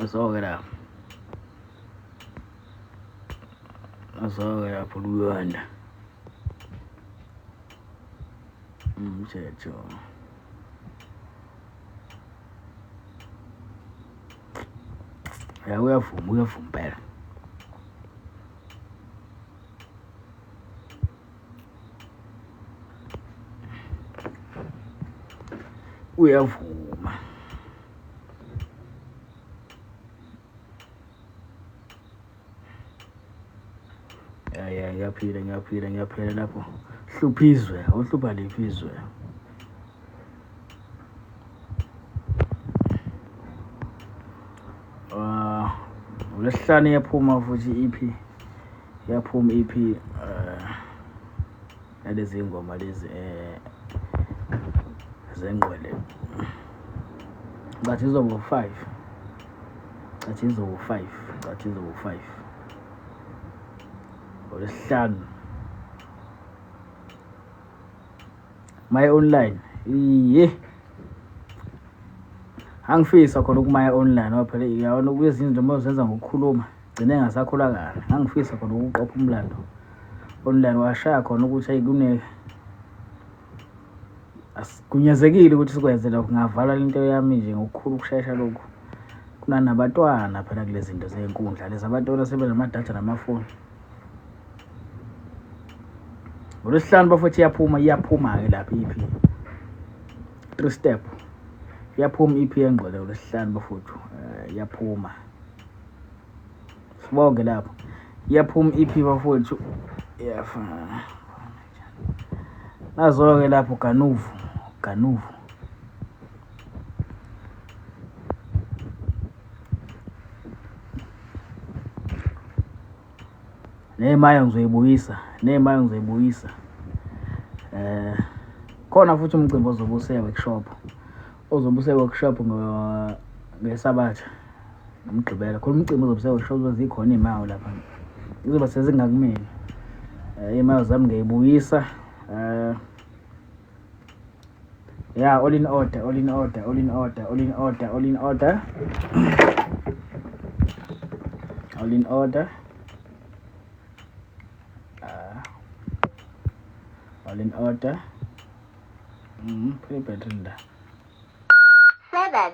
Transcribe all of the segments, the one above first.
Azoke lapho. Azoke lapho Luyanda. Umthetho. Ya uyavuma, uyavuma impela. Uyavuma. Ya ya ngiyaphila ngiyaphila ngiyaphila lapho. Hlupha izwe, uhlupha liphi izwe? Ah, uLwesihlanu iyaphuma futhi EP. Iyaphuma EP eh nalezi ngoma lezi eh zengqwele. Ngathi izoba 5. Ngathi izoba 5. Ngathi izoba 5. Ngolwesihlanu. My online. Iye. Angifisa khona ukumaya online ngoba phela uyabona kwezinye izinto uma uzenza ngokukhuluma gcine engasakholakali. Ngangifisa khona ukuqopha umlando online washaya khona ukuthi ayi kune asigunyazekile ukuthi sikwenze lokho ngavala into yami nje ngokukhulu ukushesha lokhu. Kunanabatwana phela kulezi zinto zey'nkundla lezi abantwana sebenamadatha namafoni. Ngolwesihlanu bafowethu iyaphuma iyaphuma-ke lapha i-EP. Three step. Iyaphuma i-EP yengqwele ngolwesihlanu bafowethu. Eh, iyaphuma. Sibonge lapho. Iyaphuma i-EP bafowethu. Iyafana. Nazo-ke lapho Ganuvu, Ganuvu. Nemayo ngizoyibuyisa, nemayo ngizoyibuyisa. Eh khona futhi umcimbi ozobe use-workshop. Ozobe use-workshop ngeSabatha ngoMgqibelo. Khona umcimbi ozobe use-workshop kuzobe zikhona iy'mayo lapha. Zizobe sezingakumina. Eh, iy'mayo zami ngiyayibuyisa. Eh Yeah, all in order, all in order, all in order, all in order, all in order. All in order. All in order. Put it in there. 7.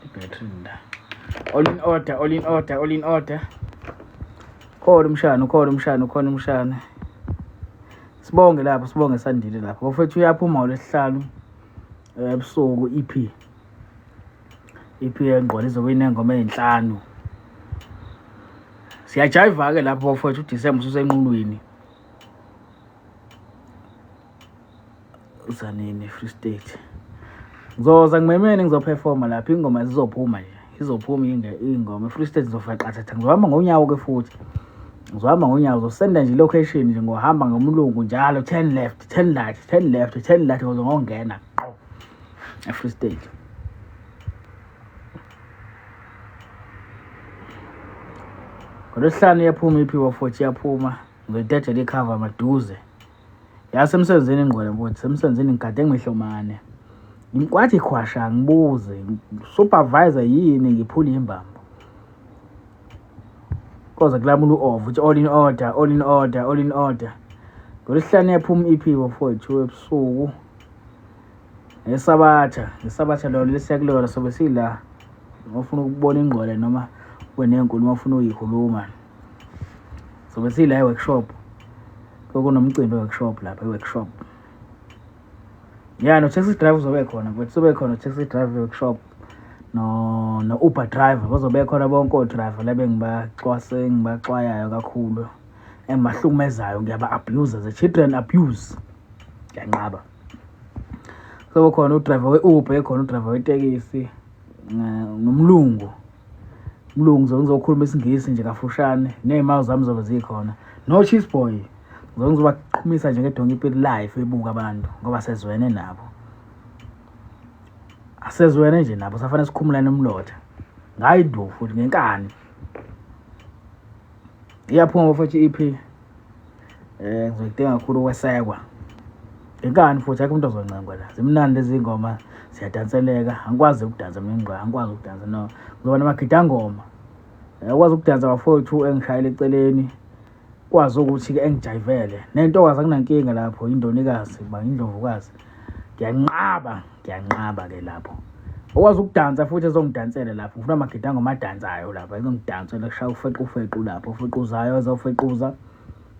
Ibhetri la. All in order, all in order, all in order. Khona umshana, ukhona umshana, ukhona umshana. Sibonge lapho, sibonge sandile lapho. Bafethu uyaphuma ngolwesihlanu eh, ebusuku EP. EP yengqola izobe inengoma ezinhlanu. Siyajayiva ke lapho bafethu uDecember ususenqulwini. Uzanini Free State. Ngizoza ngimemene ngizoperforma lapha ingoma zizophuma nje. Izophuma ingoma eFree State ngizofika qathatha. Ngizohamba ngonyawo ke futhi. Ngizohamba ngonyawo ngizosenda nje location nje ngohamba ngomlungu njalo 10 left, 10 right, 10 left, 10 left ngoze ngongena qo eFree State. Ngolwesihlanu iyaphuma iphiwa futhi iyaphuma. Ngizoyidedela ikhava maduze. Yasemsebenzini ingqwele mfowethu, semsebenzini ngigade ngihlomane. Kwathi khwasha ngibuze, supervisor yini ngiphula imbambo. Koze kulamula u-off uthi all in order, all in order, all in order. Ngolwesihlanu iyaphuma i-EP bafowethu ebusuku. Ngesabatha, ngesabatha lolo lesiya kulona sobe sila. Ofuna ukubona ingqwele noma ube nenkulumo ofuna ukuyikhuluma. Sobe sila e-workshop. Kunomcimbi e-workshop lapha e-workshop. Ya no-taxi driver uzobe khona mfethu, uzobe khona no-taxi driver e-workshop no no-Uber driver bazobe khona bonke o-driver laba engibacwase engibaxwayayo kakhulu engibahlukumezayo ngiyaba-abuse the children abuse ngiyanqaba. Kuzobe khona u-driver we-Uber ekhona u-driver wetekisi nomlungu. Umlungu ngizokhuluma isiNgisi nje kafushane ney'mawu zami zobe zikhona. No-cheese boy ngizobe ngizobaqhumisa nje ngedonki ipili live bebuka abantu ngoba sezwene nabo. Asezwene nje nabo safanele sikhumulane umlotha. Ngayi ndu futhi ngenkani. Iyaphuma bafethu i-EP. Eh ngizoyidinga kakhulu ukwesekwa. Ngenkani futhi akekho umuntu ozoncengwa la. Zimnandi lezi ngoma ziyadanseleka. Angikwazi ukudansa mina ngqa, angikwazi ukudansa no. Ngizoba namagidangoma. Ukwazi ukudansa bafowethu engishayela eceleni. Kwazi ukuthi-ke engijayivele. Nentokazi akunankinga lapho, indonikazi, ba indlovukazi. Ngiyanqaba, ngiyanqaba-ke lapho. Okwazi ukudansa futhi ezongidansela lapho. Ngifuna amagidangoma adansayo lapha, ezongidansela kushaya ufequfequ lapho, ofequzayo ezofequza.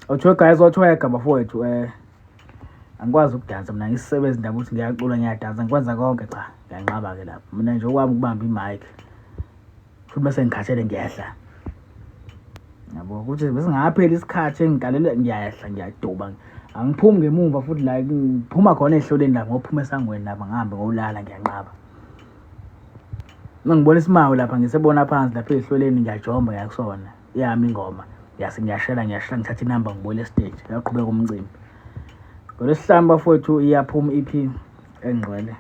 Othwega ezothwega bafowethu eh. Angikwazi ukudansa mina ngisisebenzi ndaba ukuthi ngiyacula ngiyadansa ngikwenza konke cha ngiyanqaba-ke lapho. Mina nje okwami ukubamba i-mic futhi bese ngikhathele ngiyehla. Yabo ukuthi bese ngapheli isikhathi engikalele ngiyehla ngiyaduba. Angiphumi ngemumva futhi la ngiphuma khona ehloleni lapha ngophuma esangweni lapha ngihambe ngolala ngiyanqaba. Uma ngibona isimawu lapha ngisebona phansi lapha ehloleni ngiyajomba ngiyakusona. Yami ingoma ngiyase ngiyashela ngiyashela ngithatha inamba ngibuyele estage uyaqhubeka umcimbi. Ngolwesihlanu bafowethu iyaphuma i-EP engcwele.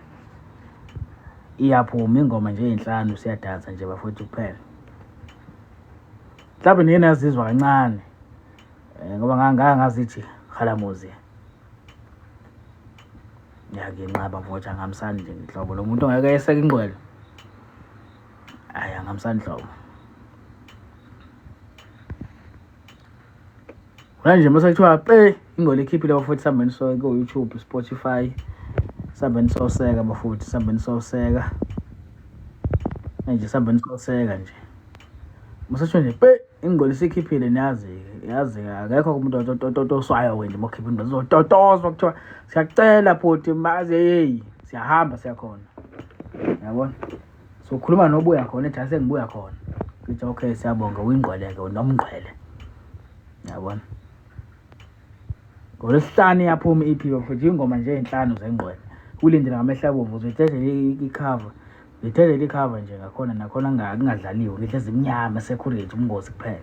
Iyaphuma ingoma nje eyinhlanu siyadansa nje bafowethu kuphela. Mhlawumbe nike nazizwa kancane eh, ngoba ngangake ngazithi halamuzi. Ya nginqaba mfowethu angamsani nje nhlobo lo muntu ongeke eseke ingqwele. Hayi angamsani nhlobo. Manje mase kuthiwa pe ingoma ikhiphile bafowethu sihambeni so ku-YouTube, Spotify. Sihambeni soseka bafowethu, sihambeni soseka. Manje sihambeni soseka nje. Musasho nje pe ingoma isikhiphile niyazi-ke, yazi-ke akekho umuntu ototoswayo-ke nje uma ukhipha into zizototoswa kuthiwa siyacela bhuti maze yeyi siyahamba siyakhona. Yabona? Sokhuluma nobuya khona ethi asengibuya khona. Ngithi okay siyabonga uyingqwele-ke unomngqwele. Yabona? Ngolwesihlanu iyaphuma i-EP bafethu ingoma nje ey'nhlanu zengqwele. Ulindele ngamehlo abomvu uzuyithethela i-cover. Ngithethele i-cover nje ngakhona nakhona kungadlaliwe ngidle ezimnyama security ubungozi kuphela.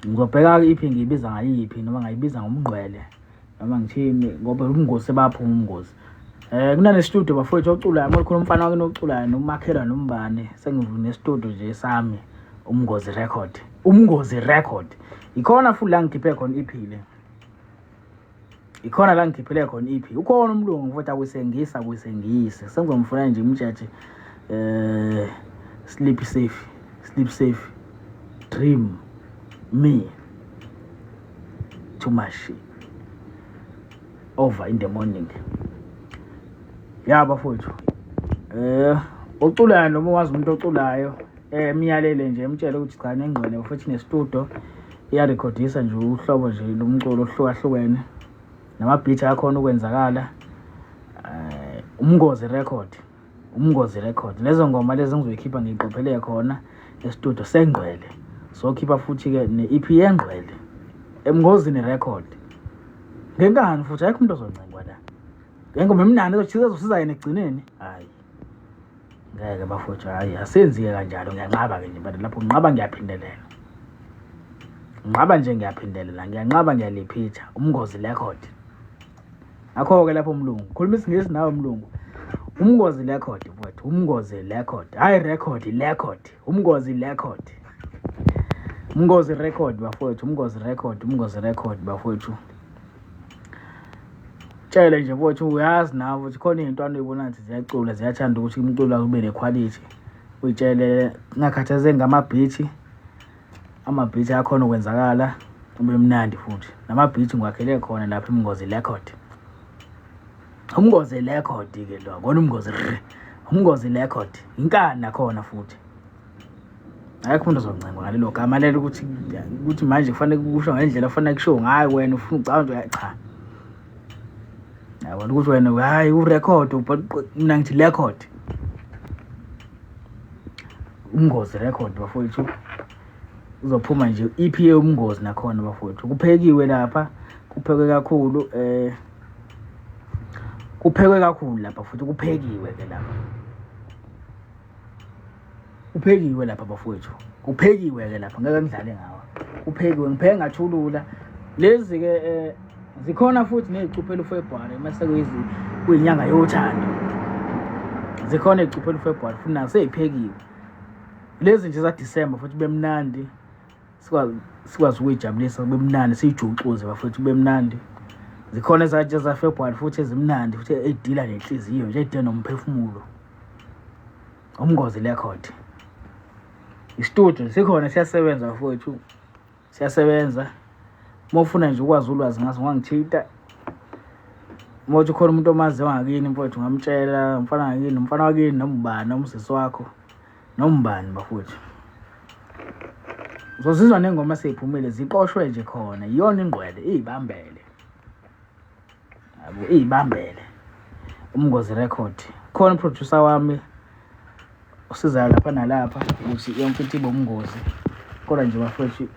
Ngizobheka-ke i-EP ngiyibiza ngayiphi noma ngayibiza ngomngqwele noma ngithini ngoba ubungozi sebaphuma ubungozi. Eh kunane studio bafowethu oculayo uma khona umfana wakini oculayo nomakhelwane nombani sengivune studio nje sami umngozi record. Umngozi record. Ikhona futhi la ngikhiphe khona i-EP le. Ikhona la ngikhiphele khona i-EP. Ukhona umlungu mfowethu akuyisengisa akuyisengise. Sengizomfuna nje imtshethe eh sleep safe, sleep safe. Dream me too much over in the morning. Ya bafowethu. Eh oculayo noma wazi umuntu oculayo eh myalele nje emtshele ukuthi cha nengqwele futhi nestudio iyarekhodisa nje uhlobo nje lomculo ohlukahlukene nama-beat ayakhona ukwenzakala eh umngozi record umngozi record lezo ngoma lezi engizoyikhipha ngiyiqophele khona estudio sengqwele sokhipha futhi-ke ne-EP yengqwele emngozini record ngenkani futhi ayikho umuntu ozoncengwa la ngengoma emnandi ezochiza ezosiza yena ekugcineni hhayi ngeke bafowethu hhayi asenzi-ke kanjalo ngiyanqaba-ke nje but lapho nginqaba ngiyaphindelela nginqaba nje ngiyaphindelela ngiyanqaba ngiyaliphitha umngozi record akho-ke lapho mlungu khuluma isingisi nawe mlungu umngozi record mfowethu umngozi record hhayi record record umngozi record umngozi record bafowethu umngozi record umngozi record bafowethu tshele nje mfowethu uyazi nawe ukuthi khona iy'ntwana uyibona ngathi ziyacula ziyathanda ukuthi umculo ube nekhwalithi uyitshele ngingakhathazeki ngamabhithi amabhithi akhona ukwenzakala ube mnandi futhi namabhithi ngiwakhele khona lapha imngozi record umngozi record-ke lo kona umngozi r umngozi record inkani nakhona futhi akekho umuntu ozoncengwa ngalelo gama lelo ukuthi ukuthi manje kufanele kusho ngendlela kufanele kushiwo ngayo wena ufuna ucabanga ukuthi cha yabona ukuthi wena hayi urecord mina ngithi record umngozi record bafowethu uzophuma nje EP umngozi nakhona bafowethu kuphekiwe lapha kuphekwe kakhulu eh kuphekwe kakhulu lapha futhi kuphekiwe ke lapha Kuphekiwe lapha bafowethu, kuphekiwe-ke lapha ngeke ngidlale ngawo. Kuphekiwe, ngipheke ngathulula. Lezi-ke um zikhona futhi ney'cuphela uFebruary mase kuyinyanga yothando. Zikhona iy'cuphela uFebruary futhi nazo sey'phekiwe. Lezi nje zaDisemba futhi kube mnandi sikwazi sikwazi ukuyijabulisa kube mnandi siyijuxuze bafowethu kube mnandi. Zikhona ezatshe zaFebruary futhi ezimnandi futhi ey'dila nenhliziyo nje ey'dila nomphefumulo. Umngozi record. Istudio sikhona siyasebenza bafowethu, siyasebenza. Uma ufuna nje ukwazi ulwazi ngaso ungangithinta. Uma uthi khona umuntu omaziyo wangakini mfowethu ungamtshela, umfana wakini, umfana wakini noma ubani, noma usisi wakho, noma ubani bafowethu. Uzozizwa nengoma seyiphumile ziqoshwe nje khona, iyona ingqwele iyibambele. Yabo iyibambele. Umngozi record. Khona uproducer wami usizayo lapha nalapha ukuthi yonke into ibe umngozi. Kodwa nje bafowethu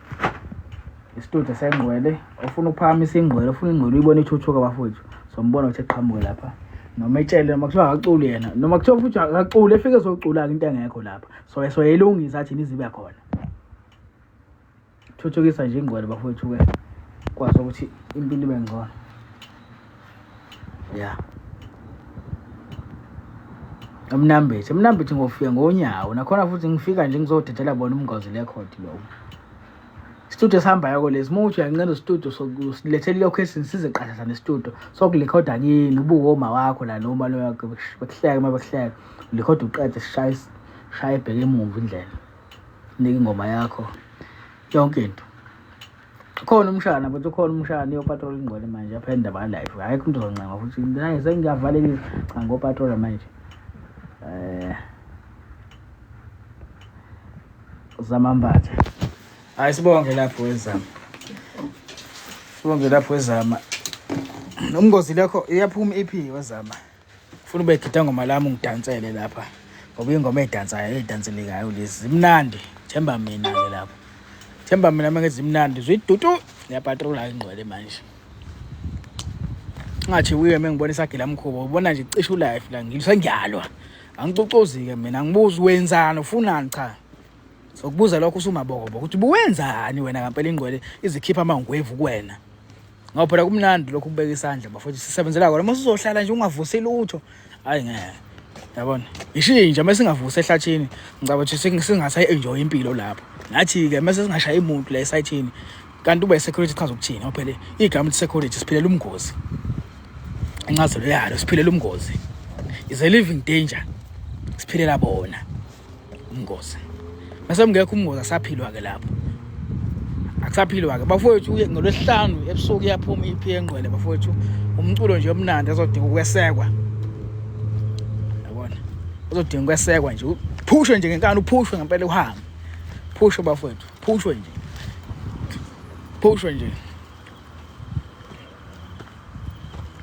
isitudio sengqwele ofuna ukuphakamisa ingqwele ofuna ingqwele uyibone ithuthuka bafowethu sombona ukuthi eqhamuke lapha noma etshele noma kuthiwa akaculi yena noma kuthiwa futhi akaculi efike ezocula-ke into engekho lapha so soyayilungisa athi nizibe khona thuthukisa nje ingqwele bafowethu-ke kwazi ukuthi impilo ibe ngcono ya emnambithi emnambithi ngofika ngonyawo nakhona futhi ngifika nje ngizodedela bona umngozi record lowo Studio esihambayo ko lesi uma uthi uyancela studio sokulethela i-location size qathatha nestudio sokurekhoda kini ubuke oma wakho la noma lo yakho bekuhleka uma bekuhleka urekhoda uqede sishaye shaye ebheke emuva indlela nika ingoma yakho yonke into khona umshana but ukhona umshana iyopatrola ingqwele manje apha indaba life ayikho umuntu ozoncenga futhi naye sengiyavalelisa cha ngopatrola manje eh Zama Mbatha. Hayi sibonge lapho wezama. Sibonge lapho wezama. Umngozi lekho iyaphuma EP wezama. Ufuna ube gida ngoma lami ungidansele lapha. Ngoba ingoma edansayo edanselekayo lezi zimnandi. Themba mina ke lapho. Themba mina uma ngezimnandi zwidutu ngiyapatrola ingqwele manje. Ngathi uye mengibona isagila mkhuba ubona nje cishe ulife la ngisengiyalwa. Angicucuzi-ke mina ngibuza wenzani ufunani cha. Sokubuza lokho usumabokobo ukuthi ubuwenzani wena ngampela ingqwele izikhipha amangwevu kuwena. Ngoba phela kumnandi lokhu kubeka isandla bafowethu sisebenzela kona uma uzohlala nje ungavusi lutho. Hayi ngeke. Yabona? Ishintsha uma singavusi ehlathini ngicabanga ukuthi singasa-enjoy impilo lapho. Nathi-ke uma sesingashaya umuntu la esayithini kanti ube security chaza ukuthini ngoba phela igama lithi security siphilela umngozi. Incazelo yalo siphilela umngozi. Is a living danger. Siphilela bona umngozi. Mase mngekho umngozi asaphilwa ke lapho. Akusaphilwa ke bafowethu ngolwesihlanu ebusuku iyaphuma iphi engqwele bafowethu umculo nje omnandi azodinga ukwesekwa. Yabona? Uzodinga ukwesekwa nje uphushwe nje ngenkani uphushwe ngempela uhambe. Phushwe bafowethu, phushwe nje. Phushwe nje.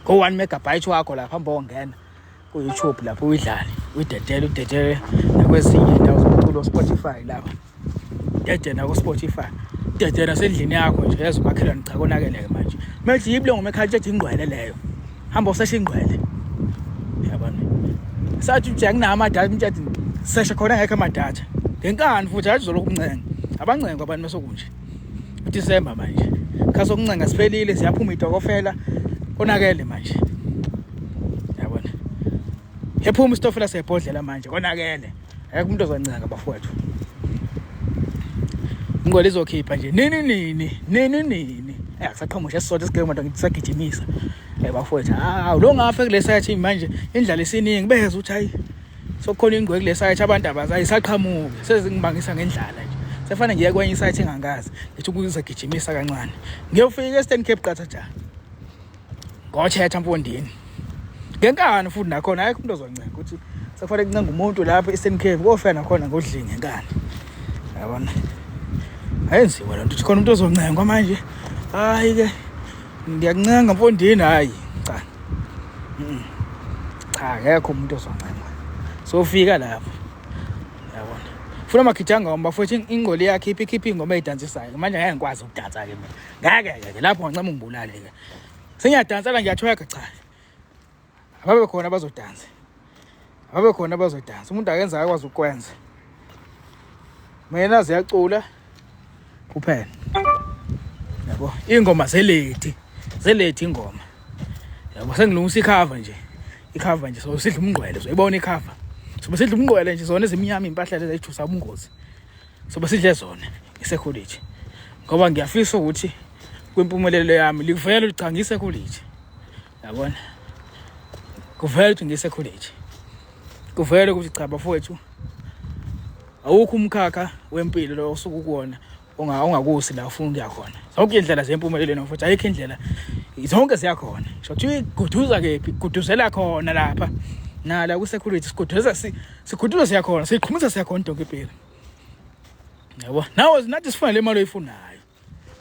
Go 1 megabyte wakho lapha hamba ongena ku-YouTube lapho uyidlale uyidedele udedele nakwezinye indawo zomculo Spotify lapha dede naku-Spotify dede nasendlini yakho nje yazi umakhelwane cha konakeleke manje methi yibi le ngoma ekhala ethi ingqwele leyo hamba useshe ingqwele yabona sathi uthi anginawo amadatha umtshathi seshe khona ngekho amadatha ngenkani futhi hayi uzolokhu umncenga abancengwa abantu mesokunje uDisemba manje khaso kuncenga siphelile siyaphuma itokofela konakele manje yabona ephuma isitofela sebhodlela manje konakele akekho umuntu ozoncenga bafowethu ingqwele izokhipha nje nini nini nini nini eh akusaqhamusha esisodwa isigebe manje ngithi sagijimisa eh bafowethu hawu lo ngafe kule sathi manje indlala isiningi beza ukuthi hayi sokukhona ingqwe kule site abantu abazi ayisaqhamuki sezingibangisa ngendlala nje sefane ngiye kwenye isite engangazi ngithi ukuzagijimisa kancane ngiyofika e-Eastern Cape qatha ja ngothetha mfondini ngenkani futhi nakhona ayikho umuntu ozoncenga ukuthi sekufanele kuncenga umuntu lapho e-Eastern Cape kofika nakhona ngodlinga ngenkani yabona ayenziwa lento ukuthi khona umuntu ozoncengwa manje hayi ke ngiyakuncenga mfondini hayi cha cha akekho umuntu ozoncengwa sofika lapho yabona funa amagijanga wami bafowethu ingqoli yakhe iphi ikhipha ingoma eyidansisayo manje ngeke ngikwazi ukudansa-ke mina ngeke ke lapho ngancama ungibulale-ke sengiyadansa la ngiyathweka cha ababe khona abazodansa ababe khona abazodansa umuntu akenza akwazi ukwenza mina ziyacula kuphela yabo ingoma zelethi zelethi ingoma yabo sengilungisa ikhava nje ikhava nje so sidla umngqwele soyibona ikhava sobe sidla umngqwele nje zona ezimnyama impahla lezi ezithusa ubungozi sobe sidle zona isekholeji ngoba ngiyafisa ukuthi kwimpumelelo yami livele lichangise ekholeji. Yabona, kuvele ukuthi ngise-college, kuvele ukuthi cha bafowethu, awukho umkhakha wempilo lo osuke ukuwona ongakusi la ufuna ukuya khona. Zonke iy'ndlela zempumelelo futhi ayikho indlela, zonke ziyakhona. Sho kuthiwa iguduza kephi, iguduzela khona lapha nala kwi-security, siguduza siguduza siyakhona, siyiqhumisa siyakhona donke impilo. Yabo, nawe nathi sifuna le mali oyifunayo,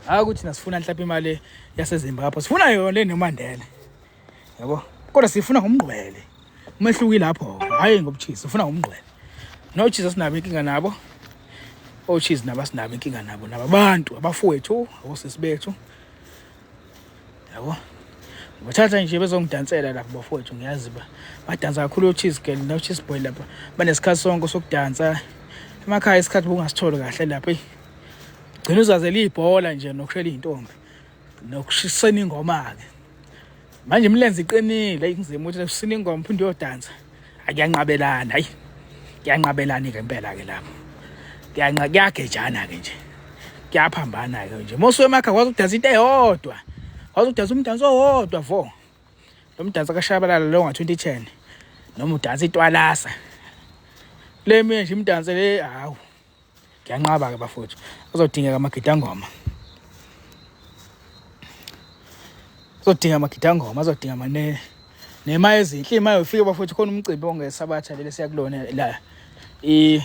hayi ukuthi nasifuna mhlawumbe imali yaseZimbabwe, sifuna yona le noMandela, yabo, kodwa sifuna ngomngqwele. Umehluko ilapho, hhayi ngobucheese, sifuna ngomngqwele. No cheese asinabo inkinga nabo, o-cheese nabo asinabo inkinga nabo, nabo abantu abafowethu, osisi bethu, yabo. Bathatha nje bezongidansela lapho bafowethu, ngiyazi ba badansa kakhulu o-cheese girl no-cheese boy lapha, banesikhathi sonke sokudansa. Emakhaya isikhathi bungasitholi kahle lapha, eyi gcina uzazela ibhola nje nokushela iy'ntombi nokushisena ingoma-ke. Manje imilenze iqinile, inzima ukuthi usina ingoma uphinde uyodansa, akuyanqabelana. Hayi, kuyanqabelana-ke impela-ke lapho, kuyagejana-ke nje, kuyaphambana-ke nje. Uma usuke emakhaya wazi ukudansa into eyodwa, wazi ukudansa umdanso owodwa vo, lo mdanso kaShabalala lo nga-2010, noma udansa itwalasa le minye nje imidanso le, hawu, ngiyanqaba-ke bafowethu. Kuzodingeka amagidangoma, kuzodinga amagidangoma, azodinga mane nema ezinhle ima yofika bafowethu. Khona umcimbi ongesabatha leli siya kulona la i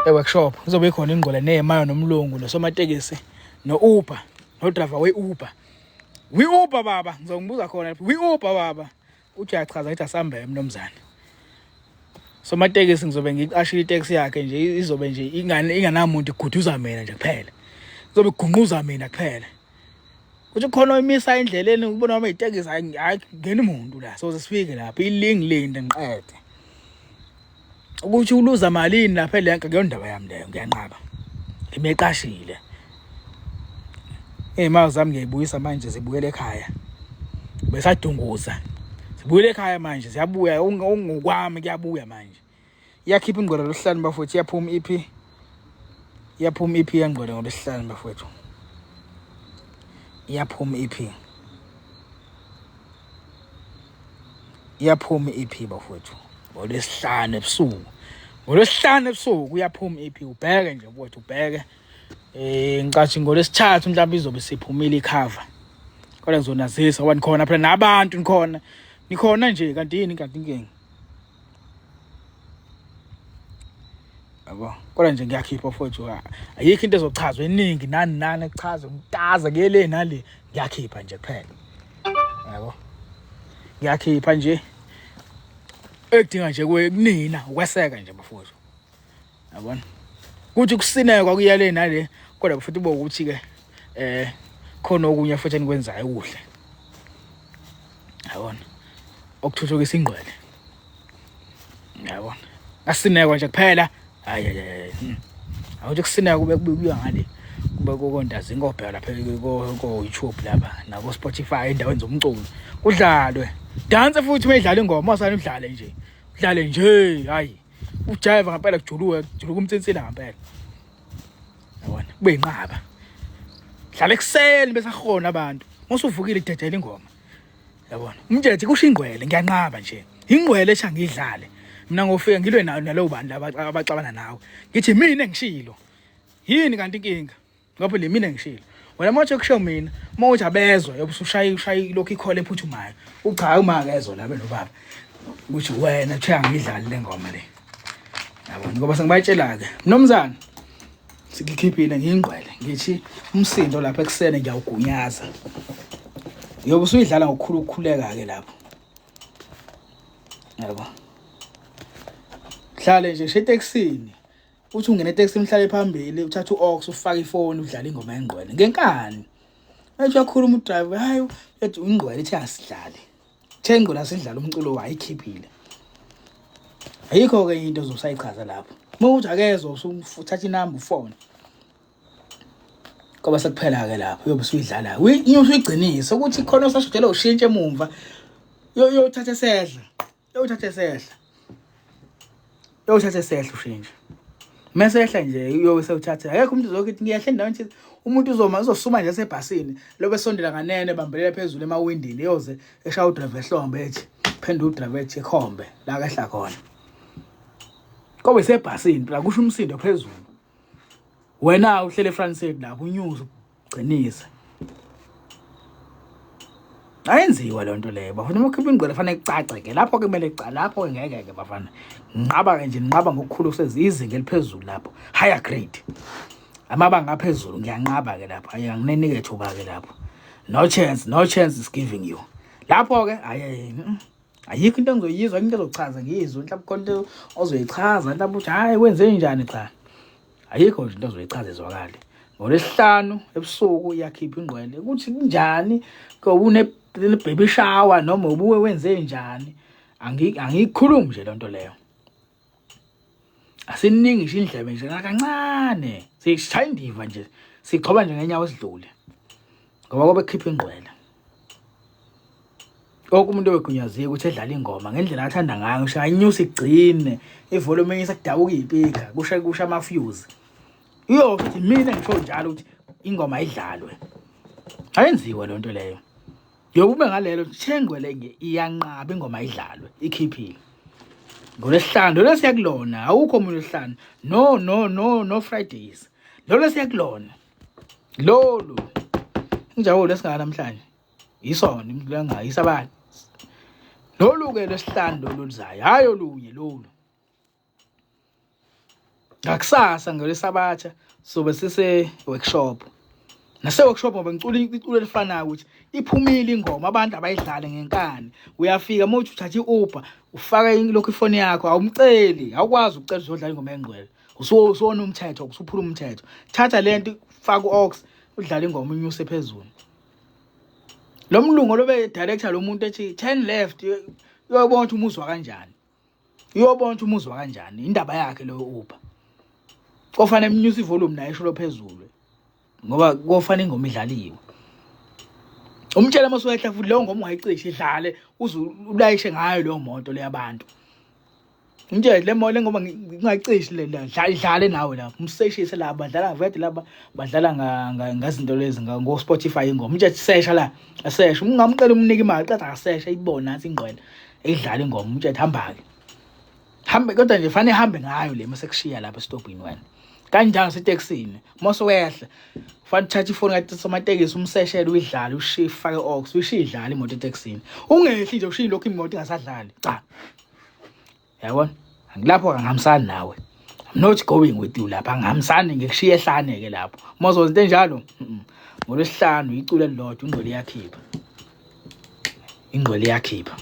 e-workshop, kuzobe ikhona ingqola nemayo nomlungu nosomatekisi no-Uber no-driver we-Uber. We-Uber baba, ngizongibuza khona lapho, we-Uber baba, uthi uyachaza, ngithi asambe mnumzane. Somatekisi ngizobe ngiqashile iteksi yakhe nje, izobe nje inganamuntu, iguduza mina nje kuphela, izobe igunquza mina kuphela. Kuthi khona oyimisa endleleni ubona noma itekisi, hayi, ngena umuntu la, soze sifike lapho, ilingilinde ngiqede. Ukuthi uluza malini lapha elenka, kuyo ndaba yami leyo, ngiyanqaba, ngimeqashile. Iy'mali zami ngiyayibuyisa manje, zibuyele ekhaya, besadunguza, zibuyele ekhaya manje, ziyabuya okungokwami, kuyabuya manje. Iyakhipha ingqwele lwesihlanu bafowethu, iyaphuma iphi, iyaphuma iphi yengqwele ngolwesihlanu bafowethu, iyaphuma iphi, iyaphuma iphi bafowethu ngolwesihlanu ebusuku, ngolwesihlanu ebusuku uyaphuma iphi. Ubheke nje bafowethu, ubheke. Ngicathi ngolwesithathu mhlawumbe izobe siphumile ikhava, kodwa ngizonazisa ngoba nikhona phela nabantu, nikhona, nikhona nje. Kanti yini kanti inkinga, yabo? Kodwa nje ngiyakhipha mfowethu, ayikho into ezochazwa eningi nani nani, kuchazwe ngitaza kuyele nale, ngiyakhipha nje kuphela, yabo, ngiyakhipha nje. Ekudinga nje kunina ukweseka nje bafowethu, yabona, kuthi kusinekwa kuyale nale, kodwa futhi kube ukuthi ke khona okunye futhi enikwenzayo kuhle, yabona, okuthuthukisa ingqwele, yabona. Asinekwa nje kuphela, hayi hayi hayi, awuthi kusineka kube kubuya ngale, kube kokondazi inkobheka lapha ko YouTube lapha nako Spotify, endaweni zomculo kudlalwe, dance futhi mayidlala ingoma, wasana udlale nje, udlale nje, hayi ujive ngempela, kujuluke, kujuluka umtsinsila ngempela, yabona, kube inqaba. Dlala ekuseni besahona abantu, mosuvukile idedela ingoma, yabona, umjeje kusho ingqwele, ngiyanqaba nje ingqwele esha ngidlale mina, ngofika ngilwe nayo nalowo bantu laba abaxabana nawe, ngithi mina ngishilo yini kanti inkinga, ngoba le mina ngishilo, wena mawuthi kusho mina, mawuthi abezwa, yobe usushaya ushaya lokhu ikhole ephuthumayo, ucha uma akezwa la benobaba ukuthi wena kuthiwa ngidlale le ngoma le, yabona, ngoba sengibatshela-ke mnumzane, sikukhiphile ngiyingqwele, ngithi umsindo lapha ekuseni ngiyawugunyaza, yobe usuyidlala ngokukhulu ukukhuleka-ke lapho, yabo. Hlale nje ngisho etekisini, uthi ungena etekisini uhlale phambili, uthathe u-ox, ufake ifoni, udlale ingoma yengqwele ngenkani. Ethi uyakhuluma udriver, hayi, ethi ingqwele ithi asidlale, the ingqwele asidlale umculo wayo ikhiphile. Ayikho-ke into ozosayichaza lapho, uma uthi akezwa, usuthatha inamba ufone, ngoba sekuphela-ke lapho, uyobe usuyidlala usuyigcinise ukuthi khona osashodela ushintshe emumva, uyothatha esehla, uyothatha esehla, uyothatha esehla ushintshe. Mese ehla nje uyobe sewuthatha. Akekho umuntu uzokuthi ngiyehla endaweni thize. Umuntu uzoma uzosuma nje esebhasini lobe esondela nganene bambelela phezulu emawindini yoze eshaya udriver ehlombe ethi phendula udriver ethi ekhombe la kehla khona. Kobe sebhasini phela kusho umsindo phezulu. Wena uhlele front seat lapho unyuze ugcinise. Ayenziwa le nto leyo bafana, uma ukhipha ingqwele fanele kucace ke lapho ke kumele cha lapho ke ngeke ke bafana. Nqaba ke nje nqaba ngokukhulu kusezizinga eliphezulu lapho higher grade. Amabanga aphezulu ngiyanqaba ke lapho ayi anginenike thuba ke lapho. No chance, no chance is giving you. Lapho ke ayi ayikho into engizoyizwa into ezochaza ngiyizwe mhlawumbe khona into ozoyichaza mhlawumbe uthi hayi wenze njani cha ayikho nje into ozoyichaza izwakale ngolwesihlanu ebusuku iyakhipha ingqwele ukuthi kunjani une baby shower noma ubuwe wenze njani angiyikhulumi nje lonto leyo asiningi nje indlebe nje kancane sishaya indiva nje sigxoba nje ngenyawo esidlule ngoba kobe khipha ingqwele Wonke umuntu obegunyaziwe ukuthi edlale ingoma ngendlela athanda ngayo ngisho ayinyuse igcine ivolume enye sekudabuka iy'pika kusha kusha ama-fuse uyosho ukuthi mina ngisho njalo ukuthi ingoma ayidlalwe ayenziwe loo nto leyo yokube ngalelo thengwele iyanqaba ingoma ayidlalwe ikhiphile ngolwesihlanu lolo siya kulona awukho omunye olwesihlanu no no no no Fridays lolo siya kulona lolu injabulo esingaka namhlanje Yisona imdlanga yisabani. Lolu ke lwesihlanu lolu luzayo. Hayi olunye lolu. Ngakusasa ngolwesabatha sobe sise workshop. Nase workshop ngoba ngicula iculo elifanayo ukuthi iphumile ingoma abantu abayidlale ngenkani. Uyafika uma uthi uthatha iUber ufaka lokhu ifoni yakho awumceli awukwazi ukucela uzodlala ingoma engqwele. Usuwona umthetho usuphula umthetho. Thatha lento faka uox udlale ingoma unyuse phezulu. Lo mlungu lobe director lo muntu ethi turn left uyobona ukuthi umuzwa kanjani. Uyobona ukuthi umuzwa kanjani indaba yakhe leyo Uber. Kofanele emnyuse ivolume naye esho phezulu. Ngoba kofanele ingoma idlaliwe. Umtshela uma usuwehla futhi leyo ngoma ungayicisha idlale uze ulayishe ngayo leyo moto leyabantu. Ngitshele le moto ngoba ngingacishi le idlale nawe lapho umseshise la badlala vete laba badlala ngazinto lezi ngo Spotify ingoma umtshele sesha la asesha ungamcela umnike imali qeda akasesha ibona nathi ingqwele idlala ingoma umtshele hamba ke hambe kodwa nje fanele hambe ngayo le mase kushiya lapha esitobhini wena kanjalo setekisini mose wehla fanele uthathe ifoni kathi somatekisi umseshele uyidlale ushiye ufake ox ushiye idlale imoto etekisini ungehli nje ushiye lokhu imoto ingasadlali cha yabona angilapho angihambisani nawe I'm not going with you lapha angihambisani ngikushiya ehlane ke lapho uma uzoza into enjalo ngolwesihlanu iculo elilodwa ingqwele iyakhipha ingqwele iyakhipha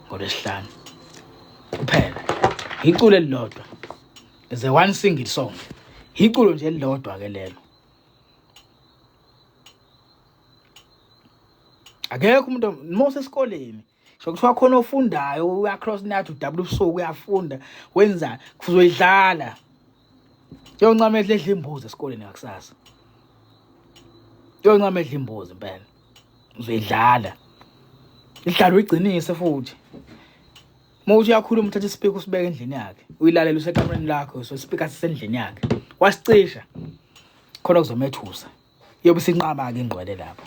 ngolwesihlanu kuphela iculo elilodwa is a one single song iculo nje elilodwa ke lelo akekho umuntu mose esikoleni so kuthiwa khona ofundayo uya-cross night udabula ubusuku uyafunda wenzani kuzoyidlala yoncama edla edla imbuzi esikoleni ngakusasa yoncama edla imbuzi impela uzoyidlala idlala uyigcinise futhi uma uthi uyakhuluma uthatha ispeaker usibeke endlini yakhe uyilalela usekamereni lakho so ispeaker sisendlini yakhe wasicisha khona kuzomethusa yobe sinqaba-ke ingqwele lapho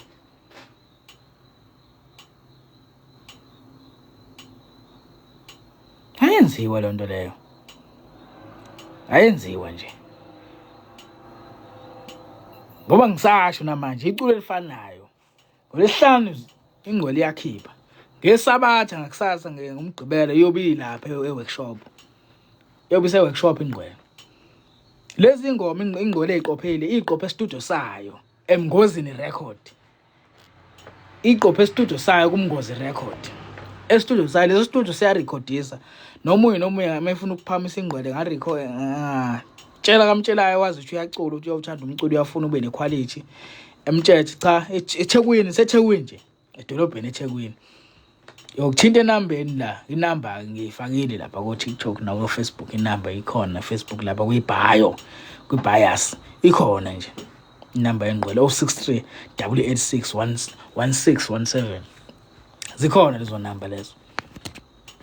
Ayenziwa loo nto leyo, ayenziwa nje ngoba ngisasho namanje iculo elifanayo ngolwesihlanu ingcwele iyakhipha ngesabatha ngakusasa ngomgqibelo iyobe ilapha e-workshop iyobe ise-workshop ingcwele lezi ngoma ingcwele eyiqophile iyiqophe estudio sayo emngozini record iqophe estudio sayo kumngozi record estudio sayo leso studio siyarekhodisa nomunye nomunye uma efuna ukuphamisa ingqwele ngarecord ah, tshela kamtshelayo wazi ukuthi uyacula ukuthi uyawuthanda umculo uyafuna ube nequality emtshele cha eThekwini seThekwini nje edolobheni eThekwini yokuthinta enambeni la inamba ngiyifakile lapha ko-TikTok nako-Facebook inamba ikhona Facebook lapha kwi-bio kwi-bias ikhona nje inamba yengqwele 063 886 1617 zikhona lezo namba lezo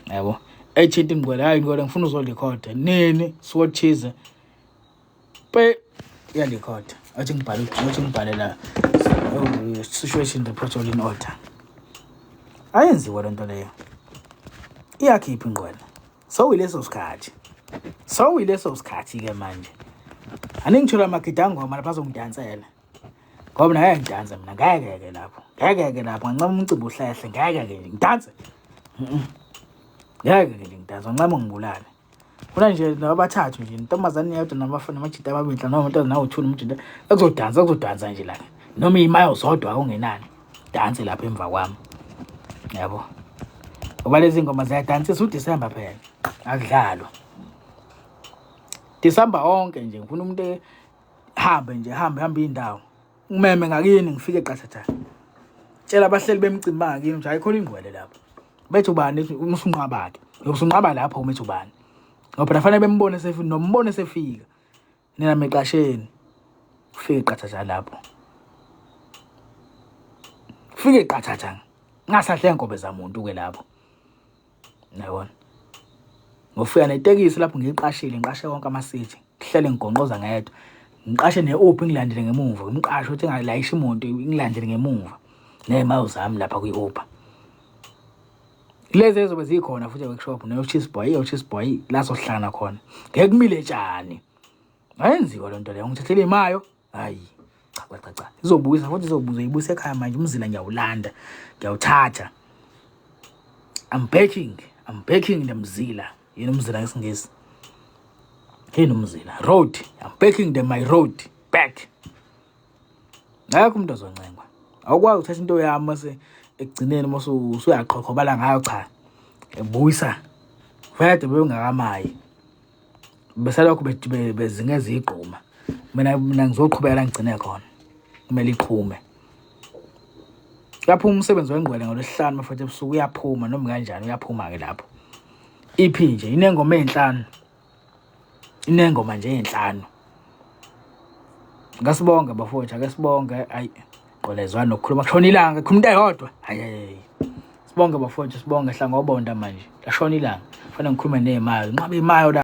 yabo Ethinta ingqwele, hayi ngqwele ngifuna uzolikhoda. Nini? Suku oluthize. Pe uyalikhoda. Athi ngibhale, athi ngibhale la. Oh, situation report all in order. Ayenziwa lento leyo. Iyakhipha ingqwele. Sowileso sikhathi. Sowileso sikhathi ke manje. Aningithola amagidangoma lapha azongidansela. Ngoba mina ngeke ngidanse mina ngeke ke lapho. Ngeke ke lapho ngincama umcimbi uhlehle ngeke ke ngidanse. Ngeke ke ngidanse ngincama ngibulale. Kuna nje nabathathu nje intombazane yodwa nabafana amajita amabili noma amantombazane awu-2 nomjita ekuzodansa kuzodansa nje la. Noma imayo zodwa okungenani. Danse lapha emva kwami. Yabo. Ngoba lezi ngoma ziyadansisa uDecember phela. Akudlalwa. December onke nje ngifuna umuntu hambe nje hambe hambe indawo ngimeme ngakini ngifike qathatha tshela abahleli bemcimbi bangakini ukuthi hayi khona ingqwele lapho bethi ubani usunqaba ke usunqaba lapho uma ethi ubani ngoba phela fanele bembone sefika nombone sefika nina meqasheni ufike qathatha lapho ufike qathatha ngasahle inkobe zamuntu ke lapho Yabona? Ngofika netekisi lapho ngiyiqashile, ngiqashe wonke amasithi. Ngihlele ngigonqoza ngedwa. Ngiqashe ne-Uber ingilandele ngemuva. Ngimqashe ukuthi engalayisha imoto ingilandele ngemuva. Ney'mayo zami lapha kwi-Uber. Lezi ezobe zikhona futhi e-workshop neyo-cheese boy, iyo-cheese boy la sohlangana khona. Ngeke kumile tshani. Ayenziwa le nto leyo. Ngithathele imayo. Hayi. Cha cha cha cha. Izobuyisa futhi izobuza ibuyisa ekhaya manje umzila ngiyawulanda. Ngiyawuthatha. I'm backing. I'm backing the mzila. Yini umzila ngesingisi? Yini umzila? Road. I'm backing the my road back. Akekho umuntu ozoncengwa. Awukwazi ukuthatha into yami mase ekugcineni mase usuyaqhoqhobala ngayo cha. Ebuyisa. Vele bengakamayi. Besalokhu bezingeza igquma. Mina ngizoqhubeka la ngigcine khona. Kumele iqhume. Uyaphuma umsebenzi wengqwele ngolwesihlanu mafethu ebusuku uyaphuma noma kanjani uyaphuma-ke lapho. Iphi nje inengoma ey'nhlanu. Inengoma nje ey'nhlanu. Ngasibonge bafowethu ake sibonge ayi qolezwa nokukhuluma kushona ilanga khuluma into eyodwa. Hayi hayi. Sibonge bafowethu sibonge hlangobonda manje. Lashona ilanga. Fanele ngikhulume ney'mayo. Inqaba imayo la.